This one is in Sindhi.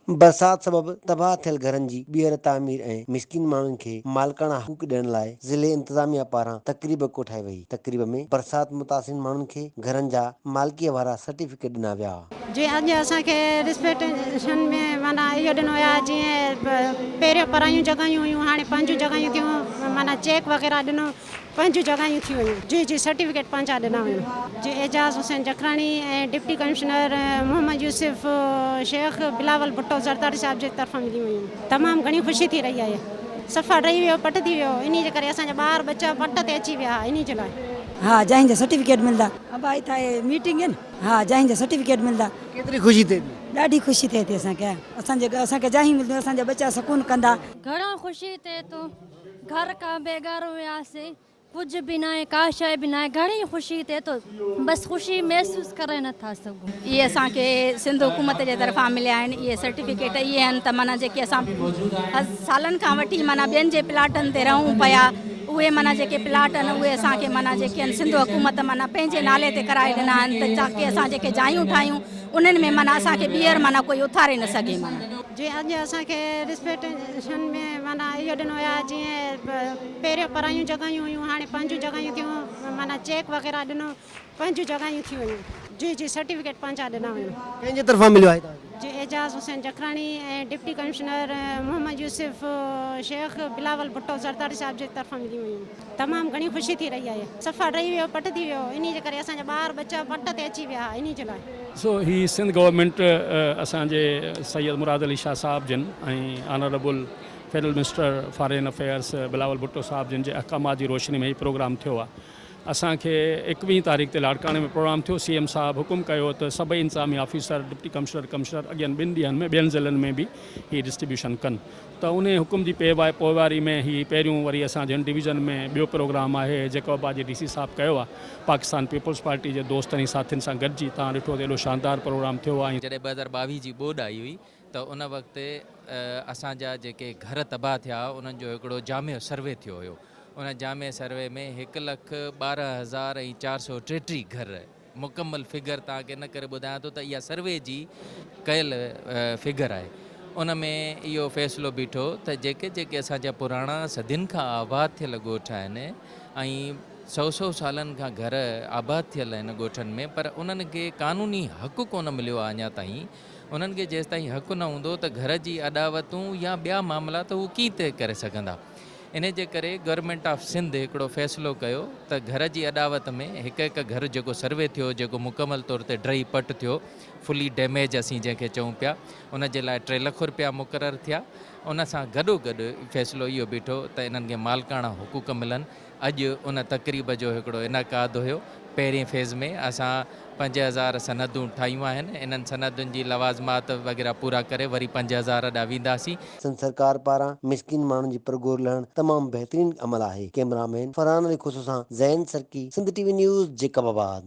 برسات سبب تباهه ٿيل گهرن جي ٻيهر تعمير ۽ مسڪين ماڻهن کي مالڪاڻا حقوق ڏيڻ لاء ضلعي انتظاميا پاران تقريب ڪوٺائي وئي. تقريب ۾ برسات متاثرين ماڻهن کي گهرن جا مالڪيء وارا سرٽيفڪيٽ ڏنا ويا. جي اڄ اسان کي ريسپيٽيشن ۾ معنيٰ اهو ڏنو ويو آهي جيئن پهريون پرايون جڳهيون هيون هاڻي پنهنجون جڳهيون ٿيون معنيٰ چيڪ وغيره ڏنو پنهنجون جڳهيون ٿي ويون جي جي سرٽيفڪيٽ پنهنجا ڏنا ويون جي اعجاز حسين جکراڻي ۽ ڊپٽي ڪمشنر محمد يوسف شيخ بلاول ڀٽو زرداري صاحب جي طرفان مليون ويون تمام گهڻي خوشي ٿي رهي آهي صفا ڊهي ويو پٽ ٿي ويو انهي جي ڪري اسان جا ٻار ٻچا پٽ تي اچي ويا انهي جي لاء. ها جاين جا سرٽيفڪيٽ ملدا. ابا هي ٿا ميٽنگ آهن ها جاين جا سرٽيفڪيٽ ملدا. ڪيتري خوشي ٿئي ٿي. ڏاڍي خوشي ٿئي ٿي اسان کي اسان جي اسان کي جايون ملديون اسان جا ٻچا سڪون ڪندا. گهڻو خوشي ٿئي ٿو. گهر کان بيگهر هياسين ڪجهه به ناهي ڪا شيء به ناهي گهڻي خوشي ٿئي ٿو بس خوشي محسوس ڪري نه ٿا سگهون. اهي اسان کي سنڌ حڪومت جي طرفان مليا آهن اهي سرٽيفڪيٽ اهي آهن ته معنيٰ جيڪي اسان سالن کان وٺي معنيٰ ٻين جي پلاٽن تي رهون پيا اهي معنيٰ جيڪي پلاٽ آهن اهي اسان کي معنيٰ جيڪي آهن سنڌ حڪومت معنيٰ پنهنجي نالي تي ڪرائي ڏنا آهن ته تاڪي اسان جيڪي جايون ٺاهيون انهن ۾ معنيٰ اسان کي ٻيهر معنيٰ ڪوئي اٿاري نه سگهي معنيٰ. جي اڄ اسان کي ريسپيٽيشن ۾ معنيٰ اهو ڏنو ويو آهي جيئن پهريون پرايون جڳهيون هيون هاڻي پنهنجون جڳهيون ٿيون معنيٰ چيڪ وغيره ڏنو پنهنجون جڳهيون ٿي ويون جي جي سرٽيفڪيٽ پنهنجا ڏنا ويون. ڪنهن جي طرفان مليو آهي توهان کي؟ جي اعجاز حسين جکراڻي ۽ ڊپٽي ڪمشنر محمد يوسف شيخ بلاول ڀٽو زرداري صاحب جي طرفان مليون ويون تمام گهڻي خوشي ٿي رهي آهي صفا ڊهي ويو پٽ ٿي ويو انهي جي ڪري اسان جا ٻار ٻچا پٽ تي اچي ويا انهي جي لاء. سو هي سنڌ گورنمينٽ اسان جي سيد مراد علي شاهه صاحب جن ۽ honourable federal minister foreign affairs Bilawal Bhutto صاحب جن جي احڪامات جي روشني ۾ هي پروگرام ٿيو آهي اسان کي ايڪويهين تاريخ تي لاڙڪاڻي ۾ پروگرام ٿيو سي ايم صاحب حڪم ڪيو ته سڀئي انتظامي آفيسر ڊپٽي ڪمشنر ڪمشنر اڳين ٻن ڏينهن ۾ ٻين ضلعن ۾ به هي ڊسٽريبيوشن ڪن ته انهي حڪم جي پوئواري ۾ هي پهريون وري اسان جي هن ڊويزن ۾ ٻيو پروگرام آهي جيڪب آباد جي ڊي سي صاحب ڪيو آهي پاڪستان پيپلز پارٽي جي دوستن ۽ ساٿين سان گڏجي توهان ڏٺو ته ايڏو شاندار پروگرام ٿيو آهي. جڏهن 2022 جي ٻوڏ آئي هئي ته ان وقت اسان جا جيڪي گهر تباهه ٿيا انهن جو هڪڙو جامع سروي ٿيو هيو ان جامع سروي ۾ هڪ لک 12433 گهر مڪمل فگر توهان کي ان ڪري ٻڌايان ٿو ته اها سروي جي ڪيل فگر آهي ان ۾ اهو فيصلو بيٺو ته جيڪي جيڪي اسان جا پراڻا صدين کان آباد ٿيل ڳوٺ آهن ۽ سئو سئو سالن کان گهر آباد ٿيل آهن ڳوٺن ۾ پر انهن کي قانوني حق ڪونه مليو آهي اڃا تائين انهن کي جيستائين حق نه هوندو ته گهر جي اڏاوتون يا ٻيا معاملا ته هو ڪيئن طئي ڪري سگهندا انهي جي ڪري گورنمينٽ آف سنڌ هڪڙو فيصلو ڪيو ته گهر جي اڏاوت ۾ هڪ هڪ گهر جيڪو سروي ٿيو جيڪو مڪمل طور تي ڊهي پٽ ٿيو فلي ڊيميج اسين جنهن کي چئون پيا ان جي لاء ٽي لک رپيا مقرر ٿيا ان سان گڏو گڏ فيصلو اهو بيٺو ته انهن کي مالڪاڻا حقوق ملن اڄ ان تقريب جو هڪڙو انعقاد هيو. پهرين فيز ۾ اسان 5000 سندون ٺاهيون آهن. انهن سندن جي لوازمات وغيره پورا ڪري وري 5000 ڏانهن وينداسين. سنڌ سرڪار پاران مسڪين ماڻهن جي پرگهور لهڻ تمام بهترين عمل آهي. ڪئميرا مين فرحان علي کوسو سان Zain Sarki, Sindh T V news, Jacobabad.